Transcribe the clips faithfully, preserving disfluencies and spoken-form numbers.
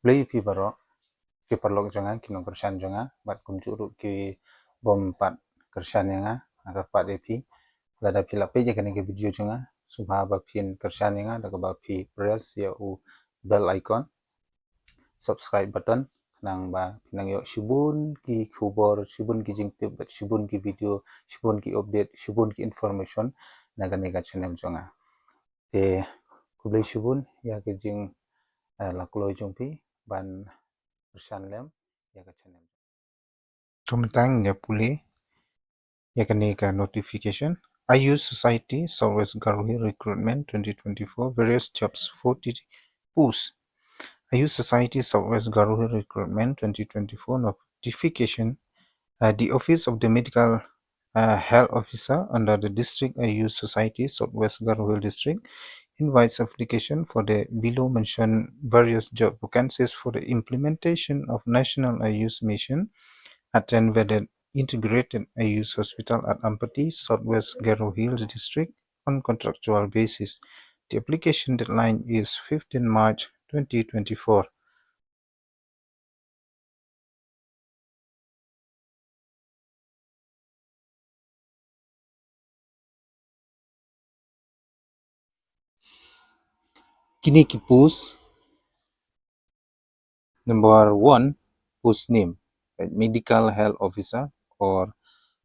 Khublei ïa phi baroh ki paralok jong nga, ki nongkyrshan jong nga, bad kumjuh ruh ki bym pat kyrshan ïa nga, nga kyrpad ïa phi, lada phi la peit ïa kane ka video jong nga, sngewbha ba phin kyrshan ïa nga da kaba phi press ïa u bell icon, subscribe button, khnang ba phin nang ïoh shibun ki khubor, shibun ki jingtip bad shibun ki video, shibun ki update, shibun ki information na kane ka channel jong nga. Te khublei shibun ïa ka jing, eh, la kloi jong phi ban kyrshan lem ïa ka channel. To mynta ngin ïa pule ïa kane ka notification. Ayush Society South West Garo Hills Recruitment twenty twenty-four, various jobs, forty posts. Ayush Society South West Garo Hills Recruitment twenty twenty-four notification. Uh, the Office of the Medical uh, Health Officer under the District Ayush Society, South West Garo Hills District, invites application for the below mentioned various job vacancies for the implementation of National Ayush Mission at ten bedded Integrated Ayush Hospital at Ampati, South West Garo Hills District, on contractual basis. The application deadline is fifteen March twenty twenty-four. Kine ki post. Number one, post name, medical health officer or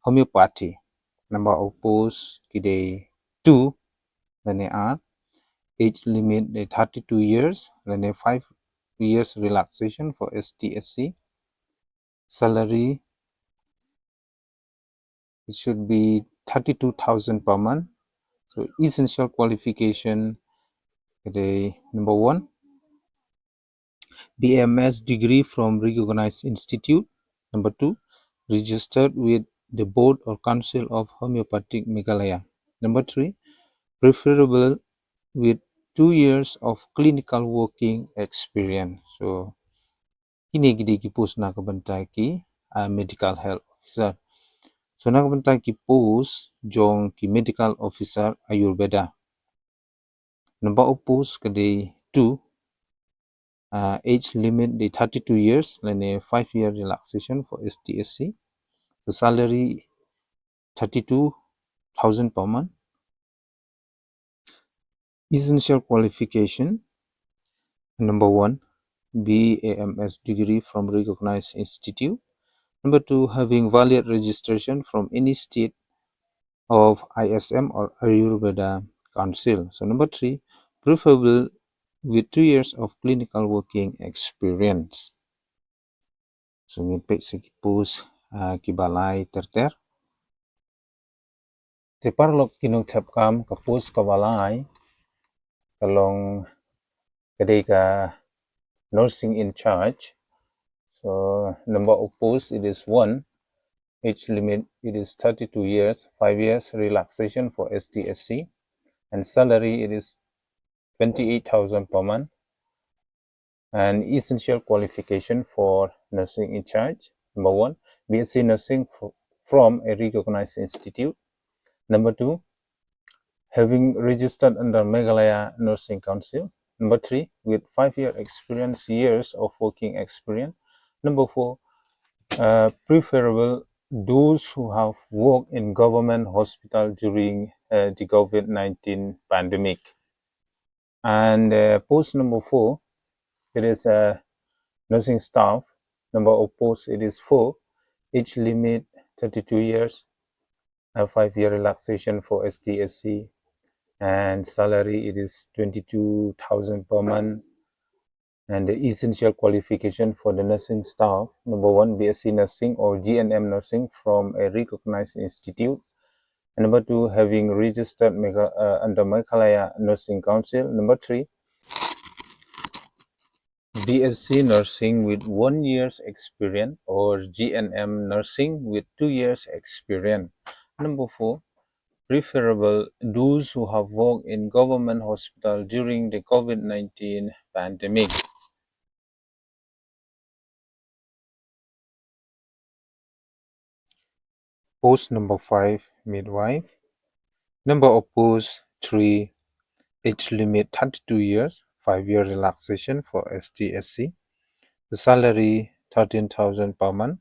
homeopathy. Number of post ki dei two, lane ar. Age limit dei thirty-two years, lane five years relaxation for S T S C. Salary, it should be thirty-two thousand per month. So essential qualification, the number one, B M S degree from recognized institute. Number two, registered with the Board or Council of Homeopathic Meghalaya. Number three, preferable with two years of clinical working experience. So kine ki dei ki post na ka bynta ki, ah, medical health officer. So na ka bynta ki post jong ki medical officer Ayurveda, number of post ka dei two, ah, age limit dei thirty-two years, lane five year relaxation for S T S C. So salary thirty-two thousand per month. Essential qualification, number one, B A M S degree from recognized institute. Number two, having valid registration from any state of I S M or Ayurveda Council. So number three, preferable with two years of clinical working experience. So ngin peit sa ki post, ah, kiba lai ter ter. Te paralok ki nongthep kam, ka post kaba lai ka long ka dei ka nursing in charge. So number of post, it is one. Age limit, it is thirty-two years, five years relaxation for S T S C, and salary, it is twenty-eight thousand per month. And essential qualification for nursing in charge: number one, B S c nursing f- from a recognized institute. Number two, having registered under Meghalaya Nursing Council. Number three, with five year experience, years of working experience. Number four, uh, preferable those who have worked in government hospital during, uh, the COVID nineteen pandemic. And, uh, post number four, it is a nursing staff. Number of posts, it is four. Age limit, thirty-two years. A five year relaxation for S T S C. And salary, it is twenty-two thousand per month. And the essential qualification for the nursing staff: number one, B S c nursing or G N M nursing from a recognized institute. And number two, having registered Megha- uh, under Meghalaya Nursing Council. Number three, B S c nursing with one year's experience or G N M nursing with two years experience. Number four, preferable those who have worked in government hospital during the COVID nineteen pandemic. Post number five, midwife. Number of posts, three. Age limit, thirty-two years, five year relaxation for S T S C. The salary, thirteen thousand per month.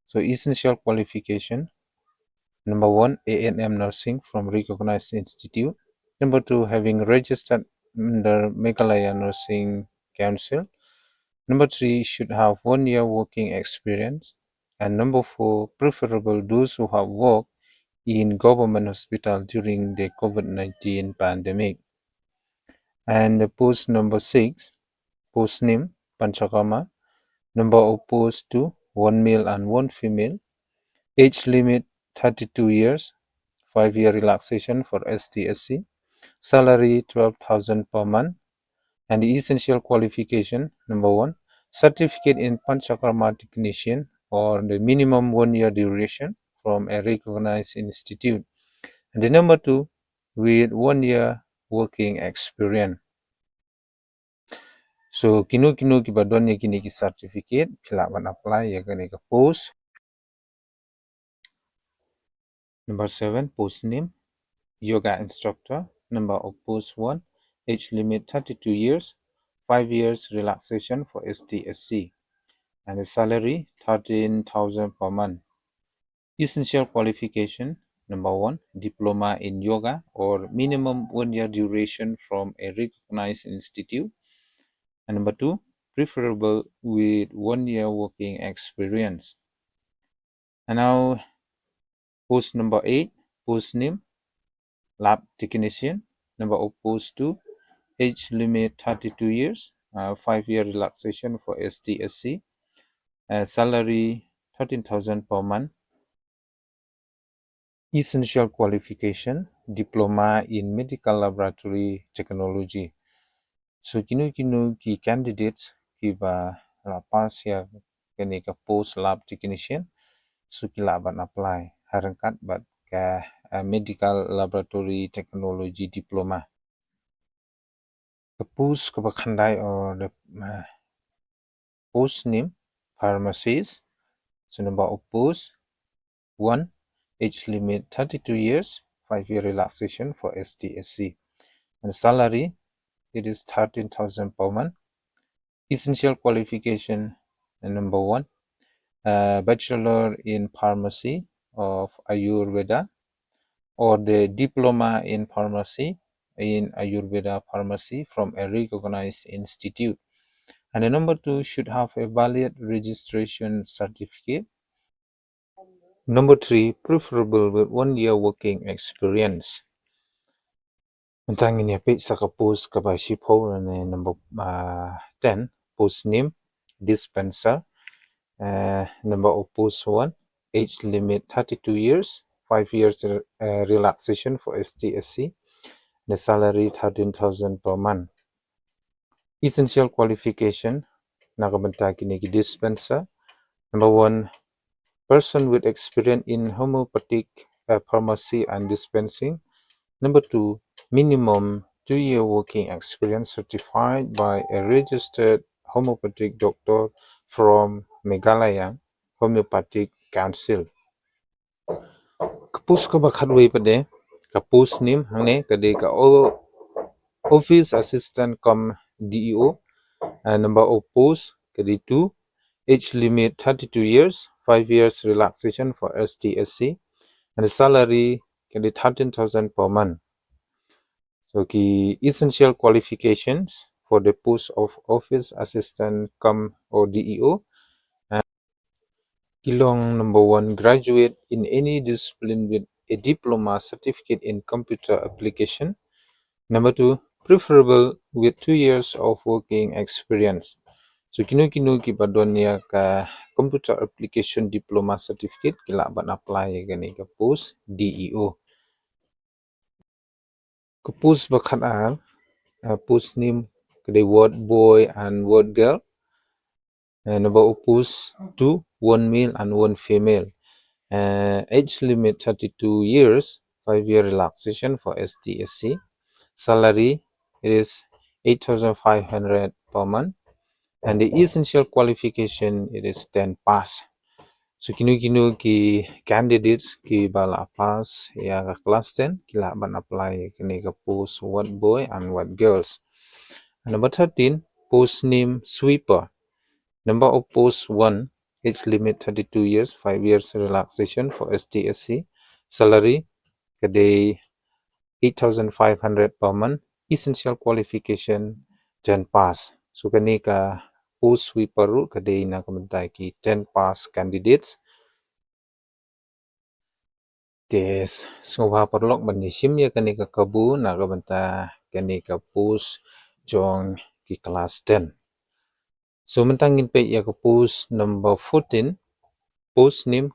So essential qualification, number one, A N M nursing from recognized institute. Number two, having registered under Meghalaya Nursing Council. Number three, should have one year working experience. And number four, preferable those who have worked in government hospital during the COVID nineteen pandemic. And the post number six, post name, Panchakarma. Number of post two, one male and one female. Age limit, thirty-two years, five year relaxation for S T S C. Salary, twelve thousand per month. And the essential qualification, number one, certificate in Panchakarma technician or the minimum one year duration from a recognized institute. And the number two, with one year working experience. So kino kino kiba don ïa kine ki certificate ki lah ban apply ïa kane ka post. Number seven, post name, yoga instructor. Number of post one, age limit thirty-two years, five years relaxation for S T S C. And the salary, thirteen thousand per month. Essential qualification, number one, diploma in yoga or minimum one year duration from a recognized institute. And number two, preferable with one year working experience. And now, post number eight, post name, lab technician. Number of post two, age limit thirty-two years, uh, five year relaxation for S T S C. Uh, salary, thirteen thousand per month. Essential qualification, diploma in medical laboratory technology. So kino kino ki candidates kiba la pass ïa kane ka post lab technician, so ki lah ban apply ha ryngkat bad ka, uh, medical laboratory technology diploma. Ka post kaba khyndai, or the, uh, post name, pharmacist. So number of post, one, age limit thirty-two years, five year relaxation for S T S C. And salary, it is thirteen thousand per month. Essential qualification, uh, number one, uh, bachelor in pharmacy of Ayurveda or the diploma in pharmacy, in Ayurveda pharmacy from a recognized institute. And the number two, should have a valid registration certificate. Number three, preferable with one year working experience. Mynta ngin ïa peit sa ka post kaba shiphew, ne number, uh, ten, post name, dispenser. Uh, number of post one, age limit thirty-two years, five years, uh, relaxation for S T S C. The salary, thirteen thousand per month. Essential qualification na ka bynta kine ki dispenser. Number one, person with experience in homeopathic, uh, pharmacy and dispensing. Number two, minimum two year working experience certified by a registered homeopathic doctor from Meghalaya Homeopathic Council. Ka post kaba khatwei pat de, ka post name hangne ka dei ka o-, office assistant cum D E O. Uh, number of post ka dei two, age limit thirty-two years, five years relaxation for S T S C, and the salary ka dei thirteen thousand per month. So ki essential qualifications for the post of office assistant cum or D E O. Ki long, number one, graduate in any discipline with a diploma certificate in computer application. Number two, preferable with two years of working experience. So kino kino kiba don ïa ka computer application diploma certificate ki lah ban apply ïa kane ka post D E O. Ka post ba khatar, uh, post name ka dei ward boy and ward girl. Uh, number of post two, one male and one female. Uh, age limit thirty-two years, five year relaxation for S T S C. Salary, it is eight thousand five hundred per month. And the essential qualification, it is ten pass. So kino kino ki candidates kiba la pass ïa ka class ten ki lah ban apply kane ka post ward boy and ward girls. And number thirteen, post name sweeper. Number of post one, age limit thirty-two years, five years relaxation for S T S C. Salary ka dei eight thousand five hundred per month. Essential qualification, ten pass. So kane ka post sweeper ruh ka dei na ka bynta ki ten pass candidates. Te sngewbha paralok ban ïa shim ïa kane ka kabu na ka bynta kane ka post jong ki class ten. So mynta ngin peit ïa ka post number fourteen, post name,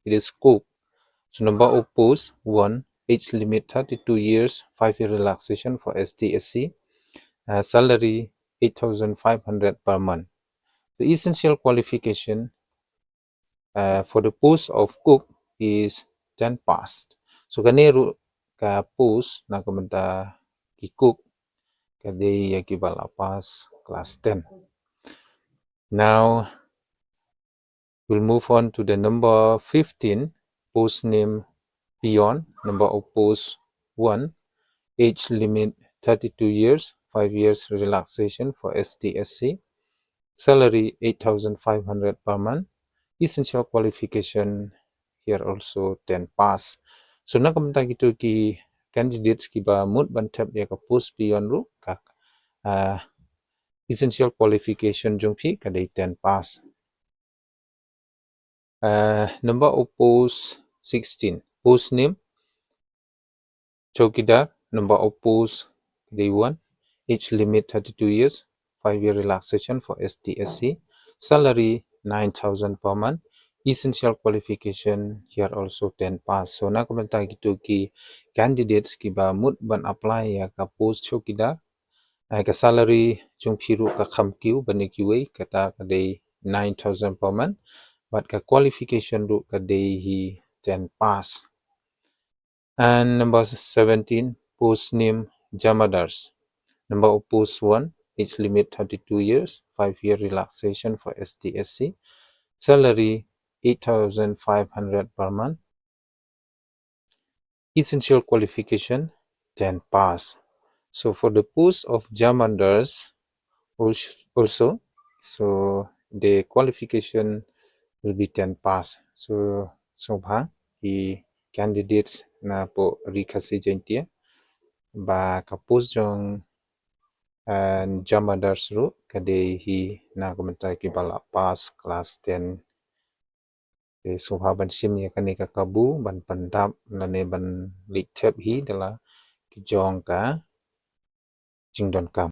it is cook. So number of post, one, age limit thirty-two years, five year relaxation for S T S C. Uh, salary eight thousand five hundred per month. The essential qualification, uh, for the post of cook is ten pass. So kane ruh ka post na ka bynta ki cook ka dei ïa kiba la pass class ten. Now we'll move on to the number fifteen, post name peon, number of post, one, age limit thirty-two years, five years relaxation for S T S C. Salary eight thousand five hundred per month. Essential qualification here also ten pass. So na ka bynta kito ki candidates kiba mut ban thep ïa ka post peon ruh ka, uh, essential qualification jong phi ka dei ten pass. Uh, number of post sixteen. Post name chowkidar, number of post day one, age limit thirty-two years, five year relaxation for S T S C, salary nine thousand per month, essential qualification here also ten pass. So na ka bynta kito ki candidates kiba mut ban apply ïa ka post chowkidar, ai ka salary jong phi ruh ka kham kiew ban ïa kiwei, kata ka dei nine thousand per month, bad ka qualification ruh ka dei hi ten pass. And number seventeen, post name jamadars. Number of post, one, age limit thirty-two years, five year relaxation for S T S C. Salary eight thousand five hundred per month. Essential qualification, ten pass. So for the post of jamadars als-, also, so the qualification will be ten pass. So sngewbha ki candidates na poh Ri Khasi Jaiñtia ba ka post jong, uh, jamadars ruh ka dei hi na ka bynta kiba la pass class ten. Te sngewbha ban shim ïa kane ka kabu ban pyndap lane ban leit thep hi da la ki jong ka jingdonkam.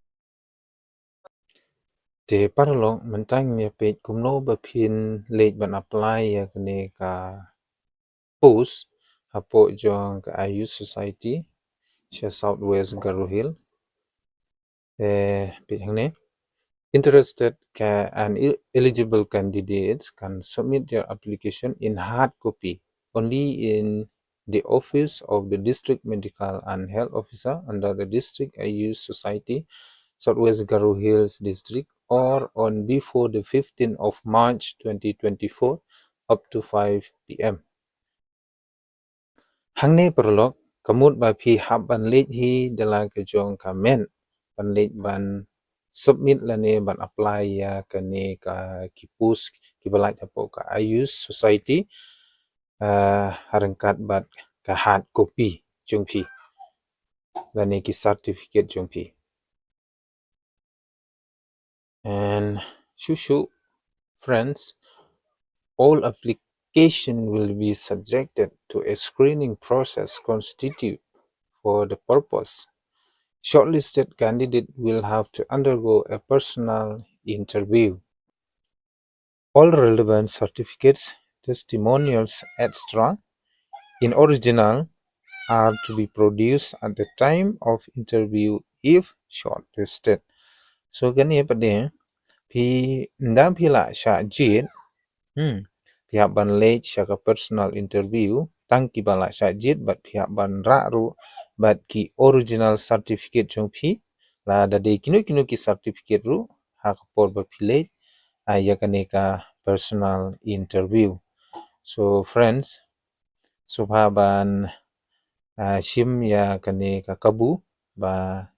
Te paralok, mynta ngin ïa peit kumno ba phin leit ban apply ïa kane ka post hapoh jong ka Ayush Society sha South West Garo Hills. Eh, peit hangne. Interested ca-, and el-, eligible candidates can submit their application in hard copy only in the office of the District Medical and Health Officer under the District Ayush Society, South West Garo Hills District, or on before the fifteenth of March twenty twenty-four, up to five P M. Hangne paralok, ka mut ba phi hap ban leit hi da la ka jong ka met, ban leit ban submit lane ban apply ïa kane ka ki post kiba lait hapoh ka Ayush Society, ah, ha ryngkat bad ka hard copy jong phi lane ki certificate jong phi. And shuh shuh, friends, all application will be subjected to a screening process constitute for the purpose. Shortlisted candidate will have to undergo a personal interview. All relevant certificates, testimonials, et cetera, in original are to be produced at the time of interview if shortlisted. So kane pat de, phi, ynda phi la shah jied, hmm, phi hap ban leit sha ka personal interview, tang kiba la shah jied, bad phi hap ban rah ruh bad ki original certificate jong phi, lada dei kino kino ki certificate ruh, ha ka por ba phi leit, ah, ïa kane ka personal interview. So friends, sngewbha ban, ah, shim ïa kane ka kabu ba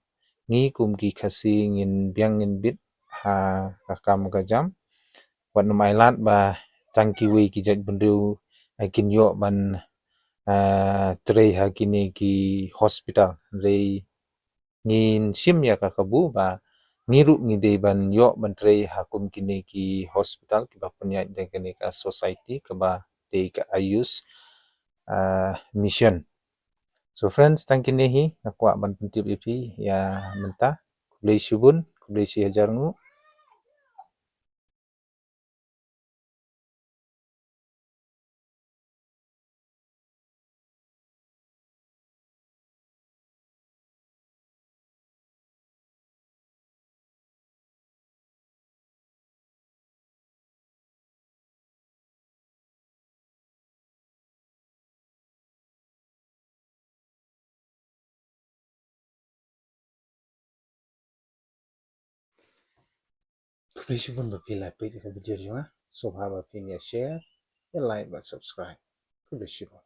ngi kum ki Khasi ngin biang ngin bit ha ka kam ka jam. wat nym ailad ba tang kiwei ki jait bynriew, eh, kin ïoh ban, eh, trei ha kine ki hospital. Hynrei ngin shim ïa ka kabu ba ngi ruh ngi dei ban ïoh ban trei ha kum kine ki hospital kiba pynïaid da kane ka society kaba dei ka Ayush, ah, Mission. So friends, tang kine hi nga kwah ban pyntip ïa phi ïa mynta. Khublei shibun, khublei shihajar nguh. Khublei shibun ba phi la peit ïa ka video jong nga. Sngewbha ba phin ïa share, ïa like bad subscribe. Khublei shibun.